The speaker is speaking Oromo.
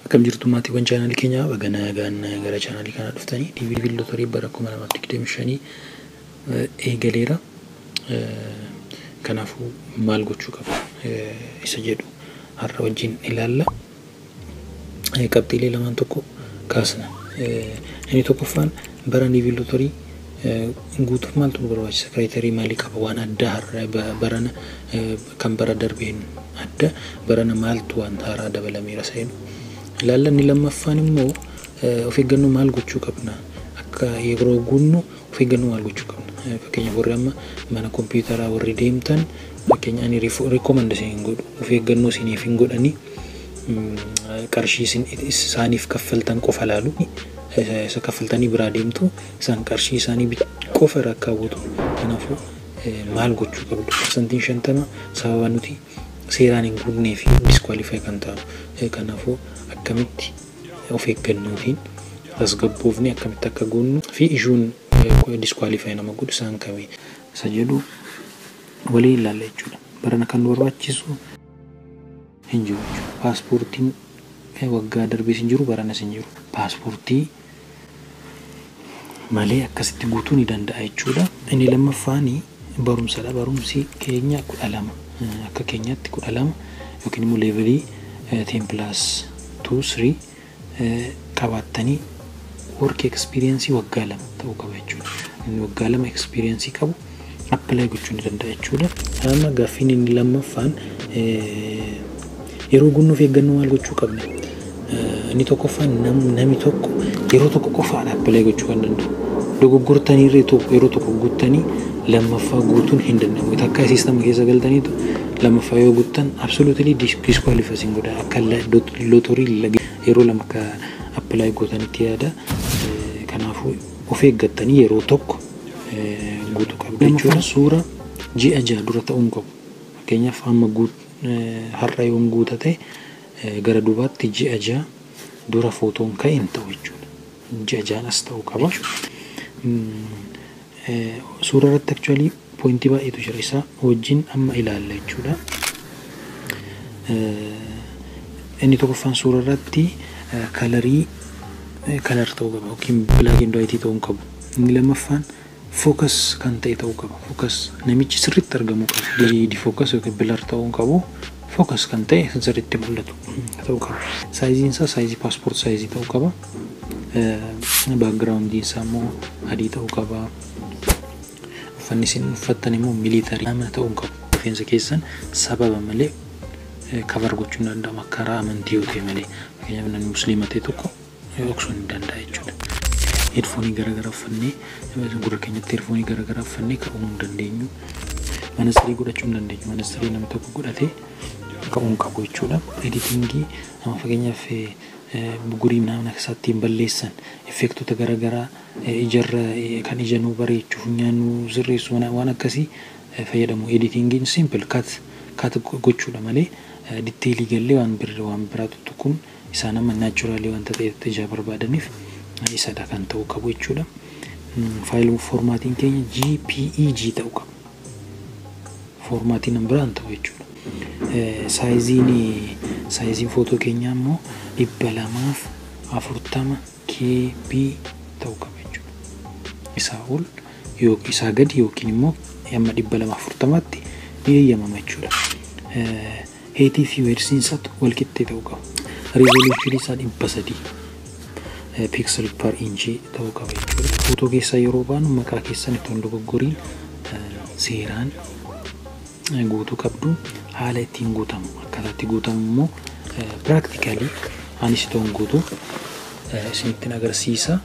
Akkam jirtu maatiiwwan chaanaalii keenyaa? Baga nagaan gara chaanaalii kanaa dhuftanii. DV Lottery bara 2025 eegaleera. Kanaafuu maal gochuu qabna isa jedhu har'a wajjin ilaalla. Qabxiilee lamaan tokko kaasna. Inni tokkoffaan, bara DV Lottery guutuuf maaltu nu barbaachisa? Criteria maalii qaba? Waan addaa har'a barana kan bara darbeen adda barana maaltu waan haaraa dabalameera isa jedhu ilaalla. Inni lammaffaan immoo, of eeggannoo maal gochuu qabna? Akka yeroo guunnu of eeggannoo maal gochuu qabna? Fakkeenyaaf, warri amma mana kompiitaraa warri deemtan, fakkeenya ani recommend isin hin godhu, of eeggannoo isiniif hin godhanii, qarshii isaaniif kaffaltan qofa laalu. Isa kaffaltanii biraa deemtu, isaan qarshii isaanii qofa irra kaawwatu. Kanaafuu maal gochuu qabdu? 50% sababa nuti seeraan hin guunnee fi disqualify kan taanu. Kanaafuu akkamitti of eeggannootiin tasgabboofni akkamitti akka guunnu fi issueun disqualify nama godhu isaan kamii isa jedhu waliin ilaalla jechuudha. Barana kan nu barbaachisu hin jiru jechuudha. Paaspoortiin waggaa darbees hin jiru, baranas hin jiru. Paaspoortii malee akkasitti guutuu ni danda'a jechuudha. Inni lammaffaani barumsadha. Barumsi keenya 12, akka keenyaatti 12 yookiin immoo level 10+2 3 qabaattanii work experience waggaa 2 ta'uu qaba jechuudha. Inni waggaa 2 experience qabu apply gochuu ni danda'a jechuudha. Amma gaaffiin inni lammaffaan, yeroo guunnuuf eeggannoo maal gochuu qabna? Inni tokkoffaan, namni tokko yeroo tokko qofaadha apply gochuu kan danda'u. Dogoggortanii yeroo tokko guuttanii lammaffaa guutuun hin danda'amu. Takka systema keessa galtaniitu lammaffaa yoo guuttan absolutely disqualify isin godha. Akka lottery yeroo lama akka apply gootanitti yaada. Kanaafuu of eeggattanii yeroo tokko guutuu qabdu jechuudha. Suura ji'a 6 dura ta'uu hin qabu. Fakkeenyaaf, amma har'a yoon guuta ta'e, gara duubaatti ji'a 6 dura footoon ka'e hin ta'u jechuudha. Ji'a 6n as ta'uu qaba. Suura irratti actually pointii baay'eetu jira, isaa wajjin amma ilaalla jechuudha. Inni tokkoffaan, suura irratti colorii color ta'uu qaba yookiin black and white ta'uu hin qabu. Inni lammaffaan, focus kan ta'e ta'uu qaba. Focus, namichi sirriitti argamuu qaba. Defocus yookiin blur ta'uu hin qabu. Focus kan ta'e, sirriitti mul'atu ta'uu qaba. Sizeiin isaa size passport size ta'uu qaba. Backgroundiin isaa immoo adii ta'uu qaba. Uffanni isin uffattan immoo military nama ta'uu hin qabu. Rifeensa keessan sababa malee cover gochuun danda'ama, karaa amantii yoo ta'e malee. Fakkeenyaaf, namni musliima ta'e tokko dhoksuu ni danda'a jechuudha. Headphoneii garaagaraa uffannee, gurra keenyatti headphoneii garaagaraa uffannee ka'uu hin dandeenyu. Manastirii godhachuu hin dandeenyu. Manastirii namni tokko godhatee ka'uu hin qabu jechuudha. Editingii amma fakkeenyaaf bugurii nama ittiin balleessan, effectoota garaagaraa ijarra kan ija nuu bareechu, funyaan nuu sirreessu, waan akkasii fayyadamu. Editingiin simple cut cut gochuudha malee detailii gallee waan biraa tuttuquun isaan amma naturalii wanta ta'etti ija barbaadaniif isadha kan ta'uu qabu jechuudha. File formatiin keenya JPEG ta'uu qaba. Formatiin biraan ta'u jechuudha. Sizeiin footoo keenyaa immoo 240 KB ta'uu qaba jechuudha. Isaa ol yookiin isaa gadi yookiin immoo hamma 240tti ni eeyyamama jechuudha. Heightii fi widthiin isaa wal qixxee ta'uu qaba. Resolutionii isaa 300 pixel per inch ta'uu qaba jechuudha. Footoo keessaa yeroo baanu maqaa keessan itoo hin dogoggoriin seeraan guutuu qabdu. Haala ittiin guutamu, akkaataa itti guutamu immoo practically anis itoo hin guutu isinittiin agarsiisa.